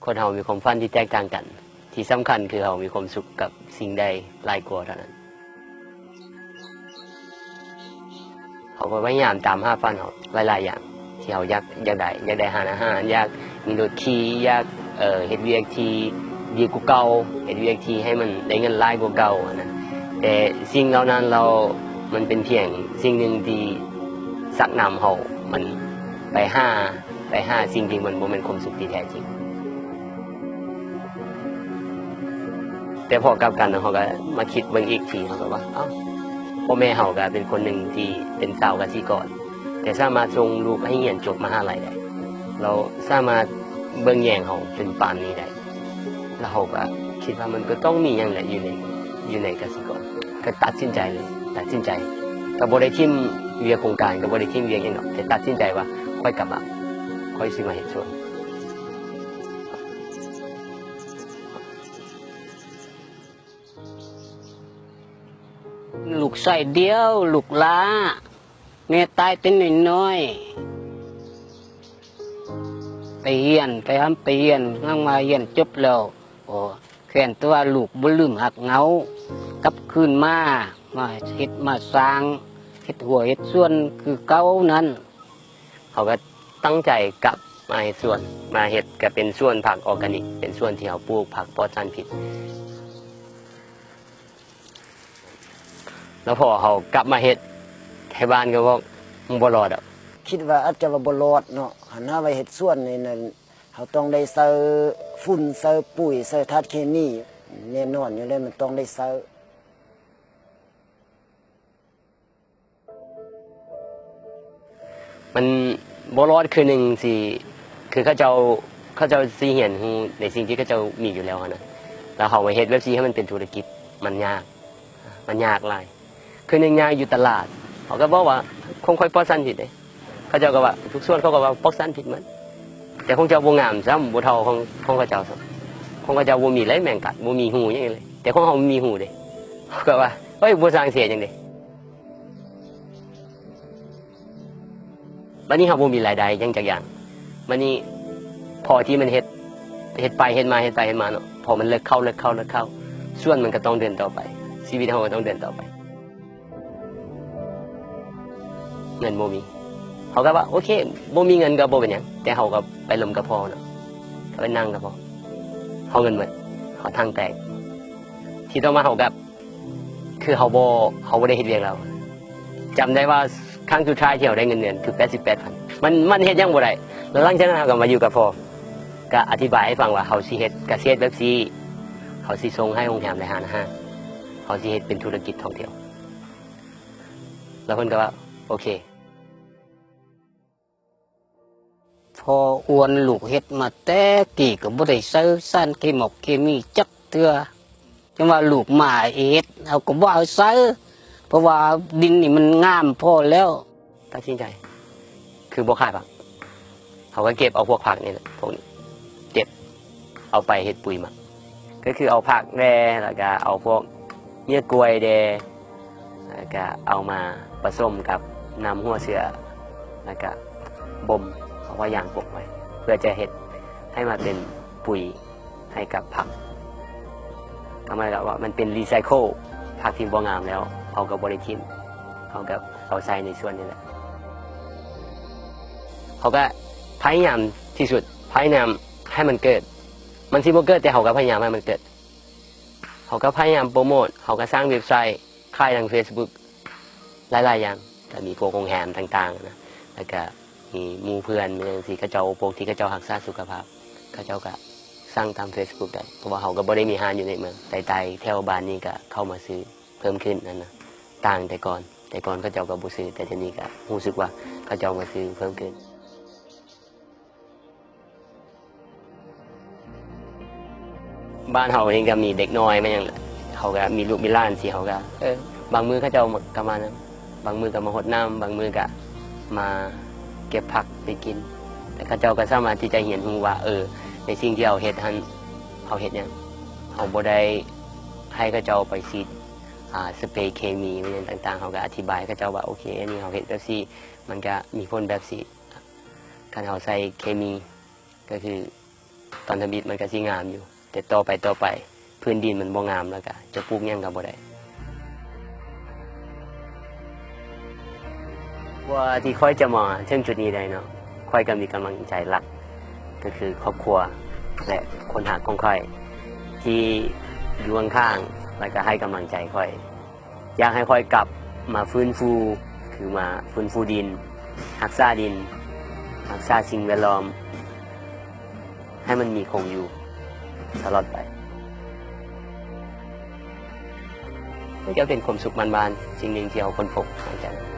ຄົນເຮົາມີຄວາມຝັນທີ່ແຕກຕ່າງກັນ, ທີ່ສຳຄັນຄືເຮົາມີຄວາມສຸກກັບສິ່ງໃດຫຼາຍກວ່າເທົ່ານັ້ນ. ເຮົາກໍພະຍາຍາມຕາມຫາຝັນເຮົາຫຼາຍໆຢ່າງທີ່ເຮົາຢາກ, ຢາກໄດ້, ຢາກໄດ້ຮ້ານອາຫານ, ຢາກມີລົດຂີ່, ຢາກ, ເອີ, ເຮັດວຽກທີ່ດີກວ່າເກົ່າ, ເຮັດວຽກທີ່ໃຫ້ມັນໄດ້ເງິນຫຼາຍກວ່າເກົ່າຫັ້ນນະ. ແຕ່ສິ່ງເຫຼົ່ານັ້ນແລ້ວ ມັນເປັນພຽງສິ່ງໜຶ່ງທີ່ຊັກນຳເຮົາ ມັນໄປຫາ, ໄປຫາສິ່ງທີ່ມັນບໍ່ແມ່ນຄວາມສຸກທີ່ແທ້ຈິງ. ແຕ່ພໍກັບກັນ ເຮົາກໍມາຄິດເບິ່ງອີກທີ ເຮົາກໍວ່າ ເອົ້າ ພໍ່ແມ່ເຮົາກໍເປັນຄົນໜຶ່ງທີ່ເປັນຊາວກະສິກອນ ແຕ່ສາມາດສົ່ງລູກໃຫ້ຮຽນຈົບມະຫາໄລໄດ້ ແລ້ວສາມາດເບິ່ງແຍງເຮົາເປັນປານນີ້ໄດ້ ແລ້ວເຮົາກໍຄິດວ່າມັນກໍຕ້ອງມີຫຍັງແຫຼະຢູ່ໃນ, ຢູ່ໃນກະສິກອນ. ກໍຕັດສິນໃຈເລີຍ, ຕັດສິນໃຈ. ກໍບໍ່ໄດ້ຖິ້ມວຽກໂຄງການ, ກໍບໍ່ໄດ້ຖິ້ມວຽກຫຍັງດອກ, ແຕ່ຕັດສິນໃຈວ່າຂ້ອຍກັບມາ, ຂ້ອຍຊິມາເຮັດສວນ. ລູກຊາຍດຽວ, ລູກຫຼ້າ, ແມ່ຕາຍແຕ່ນ້ອຍໆ. ໄປຮຽນ, ໄປຮ່ຳໄປຮຽນ, ນາງມາຮຽນຈົບແລ້ວ, ໂອ້, ແຄ້ນແຕ່ວ່າລູກບໍ່ລືມຮັກເຫງົາ, ກັບຄືນມາ, ມາເຮັດມາສ້າງ, ເຮັດຮົ້ວເຮັດສວນຄືເກົ່ານັ້ນ. ເຮົາກໍຕັ້ງໃຈກັບມາເຮັດສວນ, ມາເຮັດກໍເປັນສວນຜັກອອກການິກ, ເປັນສວນທີ່ເຮົາປູກຜັກປອດສານພິດ. ແລ້ວພໍເຮົາກັບມາເຮັດ, ໄທບ້ານກໍບອກ ມຶງບໍ່ລອດດອກ. ຄິດວ່າອາດຈະວ່າບໍ່ລອດເນາະ, ຄັນຫາວ່າເຮັດສວນນີ້ນັ້ນ ເຮົາຕ້ອງໄດ້ໃສ່ຝຸ່ນ, ໃສ່ປຸ໋ຍ, ໃສ່ທາດເຄມີ, ແນ່ນອນຢູ່ແລ້ວ ມັນຕ້ອງໄດ້ໃສ່. ມັນບໍ່ລອດຄືໜຶ່ງຊິ ຄືເຂົາເຈົ້າ, ເຂົາເຈົ້າຊິຮຽນຮູ້ໃນສິ່ງທີ່ເຂົາເຈົ້າມີຢູ່ແລ້ວຫັ້ນນະ, ແລ້ວເຮົາມາເຮັດແບບຊີ້ໃຫ້ມັນເປັນທຸລະກິດ ມັນຍາກ, ມັນຍາກຫຼາຍ. ຄືໜຶ່ງຍ່າງຢູ່ຕະຫຼາດ ເຂົາກໍບອກວ່າຂອງຂ້ອຍປອດສານພິດເດ້, ເຂົາເຈົ້າກໍວ່າ ທຸກສວນເຂົາກໍວ່າປອດສານພິດໝົດ, ແຕ່ຂອງເຈົ້າບໍ່ງາມຊ້ຳ, ບໍ່ເທົ່າຂອງ, ຂອງເຂົາເຈົ້າຊ້ຳ. ຂອງເຂົາເຈົ້າບໍ່ມີໄລແມງກັດ, ບໍ່ມີຮູຫຍັງເລີຍ, ແຕ່ຂອງເຮົາມີຮູເດ້. ເຂົາກໍວ່າ ເອີຍ ບໍ່ສ້າງເສຍຫຍັງເດ້. ບັດນີ້ເຮົາບໍ່ມີລາຍໄດ້ຫຍັງຈັກຢ່າງ, ບັດນີ້ພໍທີ່ມັນເຮັດ, ເຮັດໄປເຮັດມາ, ເຮັດໄປເຮັດມາເນາະ, ພໍມັນເລິກເຂົ້າ, ເລິກເຂົ້າ, ເລິກເຂົ້າ, ສວນມັນກໍຕ້ອງເດີນຕໍ່ໄປ, ຊີວິດເຮົາກໍຕ້ອງເດີນຕໍ່ໄປ. ເງິນບໍ່ມີ, ເຮົາກໍວ່າ ໂອເຄ ບໍ່ມີເງິນກໍບໍ່ເປັນຫຍັງ, ແຕ່ເຮົາກໍໄປລົມກັບພໍ່ເນາະ, ກໍໄປນັ່ງກັບພໍ່, ເຮົາເງິນໝົດ, ເຮົາຖັງແຕກ. ທີຕໍ່ມາເຮົາກໍ ຄືເຮົາບໍ່, ເຮົາບໍ່ໄດ້ເຮັດວຽກແລ້ວ. ຈຳໄດ້ວ່າຄັ້ງສຸດທ້າຍທີ່ເຮົາໄດ້ເງິນເດືອນຄືແປດສິບແປດພັນ. ມັນ, ມັນເຮັດຫຍັງບໍ່ໄດ້. ແລ້ວຫຼັງຈາກນັ້ນເຮົາກໍມາຢູ່ກັບພໍ່, ກໍອະທິບາຍໃຫ້ຟັງວ່າເຮົາຊິເຮັດກະເສດແບບຊີ້, ເຮົາຊິສົ່ງໃຫ້ໂຮງແຮມ ແລະ ຮ້ານອາຫານ, ເຮົາຊິເຮັດເປັນທຸລະກິດທ່ອງທ່ຽວ. ແລ້ວເພິ່ນກໍວ່າ ໂອເຄ. ພໍ່ອວນລູກເຮັດມາແຕ່ກີ້ກໍບໍ່ໄດ້ໃສ່ສານເຄໝອກເຄມີຈັກເທື່ອ. ຈັ່ງວ່າລູກມາເຮັດ ເຮົາກໍບໍ່ເອົາໃສ່, ເພາະວ່າດິນນີ້ມັນງາມພໍແລ້ວ. ຕັດສິນໃຈ ຄືບໍ່ຂາຍຜັກ, ເຮົາກໍເກັບເອົາພວກຜັກນີ້ແຫຼະ, ພວກນີ້ ເກັບເອົາໄປເຮັດປຸ໋ຍໝັກ. ກໍຄືເອົາຜັກແດ່ ແລ້ວກະເອົາພວກເຫຍື່ອກ້ວຍແດ່ ແລ້ວກະເອົາມາປະສົມກັບນ້ຳຫົວເຊື້ອ ແລ້ວກະບົ່ມເອົາຜ້າຢາງປົກໄວ້ ເພື່ອຈະເຮັດໃຫ້ມາເປັນປຸ໋ຍໃຫ້ກັບຜັກ. ກໍໝາຍຄວາມວ່າມັນເປັນຣີໄຊເຄິນ, ຜັກທີ່ບໍ່ງາມແລ້ວເຮົາກໍບໍ່ໄດ້ຖິ້ມ, ເຮົາກໍເອົາໃສ່ໃນສວນນີ້ແຫຼະ. ເຮົາກໍພະຍາຍາມທີ່ສຸດ, ພະຍາຍາມໃຫ້ມັນເກີດ. ມັນຊິບໍ່ເກີດ ແຕ່ເຮົາກໍພະຍາຍາມໃຫ້ມັນເກີດ. ເຮົາກໍພະຍາຍາມໂປຣໂມດ, ເຮົາກໍສ້າງເວັບໄຊຂາຍທາງເຟສບຸກຫຼາຍໆຢ່າງ, ກໍມີພວກໂຮງແຮມຕ່າງໆນະ, ແລ້ວກໍມີໝູ່ເພື່ອນ ມີຫຍັງຊີ້ ເຂົາເຈົ້າ ພວກທີ່ເຂົາເຈົ້າຮັກສາສຸຂະພາບ ເຂົາເຈົ້າກໍສັ່ງຕາມເຟສບຸກໄດ້, ເພາະວ່າເຮົາກໍບໍ່ໄດ້ມີຮ້ານຢູ່ໃນເມືອງ. ໃຕ້ໆແຖວບ້ານນີ້ກໍເຂົ້າມາຊື້ເພີ່ມຂຶ້ນຫັ້ນນະ, ຕ່າງແຕ່ກ່ອນ. ແຕ່ກ່ອນເຂົາເຈົ້າກໍບໍ່ຊື້, ແຕ່ດຽວນີ້ກໍຮູ້ສຶກວ່າເຂົາເຈົ້າມາຊື້ເພີ່ມຂຶ້ນ. ບ້ານເຮົາເອງກໍມີເດັກນ້ອຍມາຫຍັງແຫຼະ, ເຮົາກໍມີລູກມີຫຼານຊີ້, ເຮົາກໍ ເອີ ບາງມື້ເຂົາເຈົ້າກໍມານຳ, ບາງມື້ກໍມາຫົດນ້ຳ, ບາງມື້ກໍມາເກັບຜັກໄປກິນ. ແຕ່ເຂົາເຈົ້າກໍສາມາດທີ່ຈະຮຽນຮູ້ວ່າ ເອີ ໃນສິ່ງທີ່ເຮົາເຮັດຫັ້ນ ເຮົາເຮັດຫຍັງ. ເຮົາບໍ່ໄດ້ໃຫ້ເຂົາເຈົ້າໄປສີດ ອາ ສະເປເຄມີຫຍັງຕ່າງໆ, ເຮົາກໍອະທິບາຍໃຫ້ເຂົາເຈົ້າວ່າ ໂອເຄ ອັນນີ້ເຮົາເຮັດແບບຊີ້ ມັນກະມີຜົນແບບຊີ້. ຄັນເຮົາໃສ່ເຄມີ ກໍຄື ຕອນທຳອິດມັນກໍຊິງາມຢູ່ ແຕ່ຕໍ່ໄປ ຕໍ່ໄປ ພື້ນດິນມັນບໍ່ງາມ ແລ້ວກໍຈະປູກຫຍັງກໍບໍ່ໄດ້. ກວ່າທີ່ຂ້ອຍຈະມາເຖິງຈຸດນີ້ໄດ້ເນາະ, ຂ້ອຍກໍມີກຳລັງໃຈຫຼັກ ກໍຄືຄອບຄົວ ແລະ ຄົນຮັກຂອງຂ້ອຍ ທີ່ຢູ່ຂ້າງໆ ແລ້ວກໍໃຫ້ກຳລັງໃຈຂ້ອຍ. ຢາກໃຫ້ຂ້ອຍກັບມາຟື້ນຟູ ຄືມາຟື້ນຟູດິນ, ຮັກສາດິນ, ຮັກສາສິ່ງແວດລ້ອມ ໃຫ້ມັນມີຄົງຢູ່ຕະຫຼອດໄປ. ມັນກໍເປັນຄວາມສຸກບ້ານໆ ສິ່ງໜຶ່ງທີ່ເຮົາຄົ້ນພົບຫຼັງຈາກນັ້ນ.